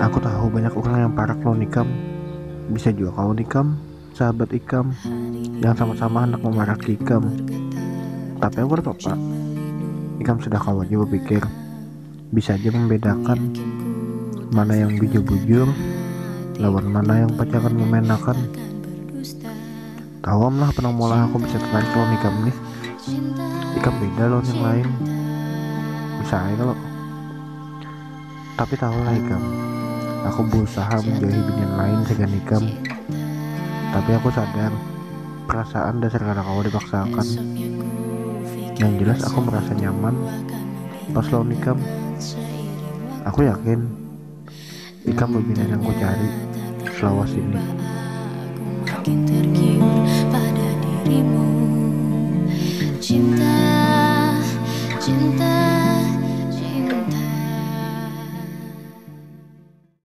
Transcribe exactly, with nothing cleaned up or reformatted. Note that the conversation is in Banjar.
Aku tahu banyak orang yang parak lawan ikam. Bisa jua kawan ikam, sahabat ikam, yang sama-sama hendak memaraki ikam. Tapi aku kada apa-apa. Ikam sudah kawa ja bapikir. Bisa aja membedakan mana yang bujur-bujur lawan mana yang pacaran memainakan. Tahu am lah apa nang maulah aku bisa tertarik lawan ikam nih. Ikam beda lawan yang lain. Bisa aja kalau. Tapi tahulah ikam, aku berusaha menjauhi binian lain sagan ikam. Tapi aku sadar, perasaan dasar kada kawa dipaksakan. Yang jelas aku merasa nyaman pas lawan ikam. Aku yakin ikam bebinian yang kucari selawas ini. Makin tergiur pada dirimu. Cinta